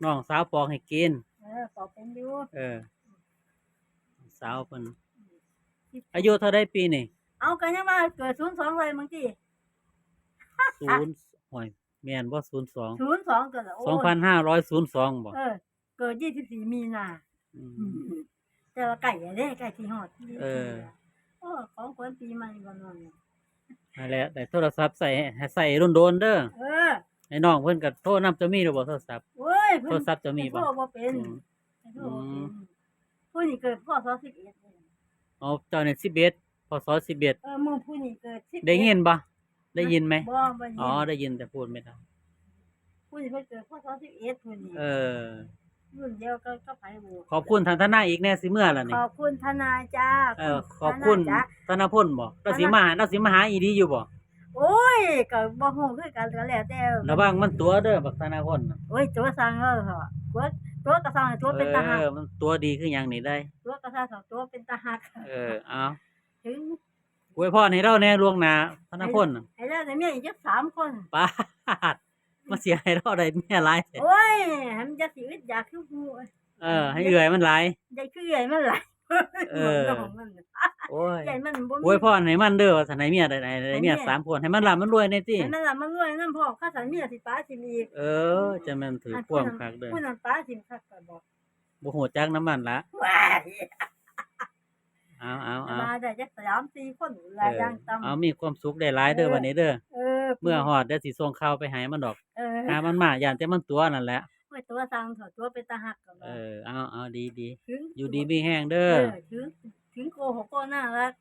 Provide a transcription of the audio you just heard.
ນ້ອງສາວປອກໃຫ້ກິນ. ເອີ ປອກເປັນຢູ່. ເອີ ສາວເພິ່ນ ອາຍຸເທົ່າໃດປີນີ້? ເອົາ ກໍຍັງວ່າເກີດສູນສອງໄວ້ບາງທີ. ສູນ ໂອ້ຍ ແມ່ນບໍ່? ສູນສອງ ສູນສອງ ກໍລະ ໂອ້ຍ ສອງພັນຫ້າຮ້ອຍສູນສອງບໍ່? ເອີ ເກີດຊາວສີ່ມີນາ. ອືມ ອືມ ແຕ່ວ່າໃກ້ແລ້ວເດ້ ໃກ້ຊິຮອດປີ. ເອີ ໂອ້ ຂອງຂວັນປີໃໝ່ບໍ່ນ້ອຍ. ນັ້ນແຫຼະ ໄດ້ໂທລະສັບໃຊ້ ໃຫ້ໃຊ້ດົນໆເດີ. ເອີ ໃຫ້ນ້ອງເພິ່ນກໍໂທນຳ. ເຈົ້າມີແລ້ວບໍ່ໂທລະສັບ? ໂອ້ຍ ໂທລະສັບເຈົ້າມີບໍ່? ໂທບໍ່ເປັນ. ອືມ ໂທບໍ່ເປັນ. ອືມ ຜູ້ນີ້ເກີດ ພ.ສ. ສິບເອັດເດ້. ອໍ ເຈົ້ານີ້ສິບເອັດ ພ.ສ. ສິບເອັດ. ເອີ ໝູ່ຜູ້ນີ້ເກີດສິບເອັດ. ໄດ້ຍິນບໍ່? ໄດ້ຍິນໄໝ? ບໍ່ ບໍ່ຍິນ. ອໍ ໄດ້ຍິນແຕ່ພູດໄມ່ເທົ່າ. ຜູ້ນີ້ເພິ່ນເກີດ ພ.ສ. ສິບເອັດ ຜູ້ນີ້. ເອີ ລຸ້ນດຽວກັບ ກັບໃຜບໍ່? ຂອບຄຸນທ່ານທະນາຍອີກແດ່ ຊິເມືອລະນີ້. ຂອບຄຸນທະນາຍຈ້າ. ເອີ ຂອບຄຸນທະນາພົນບໍ? ລາວຊິມາ ລາວຊິມາຫາອີ່ຫຼີຢູ່ບໍ? ໂອ້ຍ ກໍບໍ່ຮູ້ຄືກັນ ກໍແລ້ວແຕ່. ລະວັງມັນຕົວເດີ ບັກທະນາພົນນະ. ໂອ້ຍ ຕົວຊ່າງເອີເຖາະ ຕົວ ຕົວກໍຊ່າງ ຕົວເປັນຕາຮັກ. ເອີ ມັນຕົວດີຄືຫຍັງນີ້ໄດ໋. ຕົວກໍຊ່າງ ຕົວເປັນຕາຮັກ. ເອີ ເອົາ ເຖິງ ອວຍພອນໃຫ້ລາວແດ່ລ່ວງໜ້າ ທະນາພົນ. ໃຫ້ລາວໄດ້ເມຍອີກຈັກສາມຄົນ. ປາດ ມາເສຍໃຫ້ລາວໄດ້ເມຍຫຼາຍແທ້. ໂອ້ຍ ໃຫ້ມັນຢ່າຊິອຶດຢາກຄືໝູ່. ເອີ ໃຫ້ເອື້ອຍມັນຫຼາຍ. ຢ່າຄືເອື້ອຍມັນຫຼາຍ. ເອີ ໂອ້ຍ ເອື້ອຍມັນບໍ່ມີ. ອວຍພອນໃຫ້ມັນເດີ ວ່າຊັ້ນ ໃຫ້ເມຍໄດ້ ໄດ້ເມຍສາມຄົນ ໃຫ້ມັນລ່ຳມັນລວຍແດ່ຕິ. ໃຫ້ມັນລ່ຳມັນລວຍນຳພ້ອມ ຄັນຊັ້ນເມຍຊິປາຖິ້ມອີກ. ເອີ ຈັ່ງແມ່ນຖືກຄວາມຄັກເດີ. ຜູ້ນັ້ນປາຖິ້ມຄັກກະບອກ ບໍ່ຮູ້ຈັກນຳມັນລະ. ວ້າຍ ເອົາ ເອົາ ເອົາ ມາໄດ້ຈັກສາມສີ່ຄົນລະ ຢ່າງຕ່ຳ. ເອົາ ມີຄວາມສຸກຫຼາຍໆເດີ ເອີ ບັດນີ້ເດີ. ເອີ ເມື່ອຮອດດຽວຊິສົ່ງຂ່າວໄປໃຫ້ມັນດອກ. ເອີ ຫາມັນມາ ຢ້ານແຕ່ມັນຕົວນັ້ນແຫຼະ. ໂອ້ຍ ຕົວຊ່າງເຖາະ ຕົວເປັນຕາຮັກກໍວ່າ. ເອີ ເອົາ ເອົາ ດີໆ ຢູ່ດີມີແຮງເດີ. ເອີ ເຖິງ ເຖິງໂກຫົກກໍໜ້າຮັກ.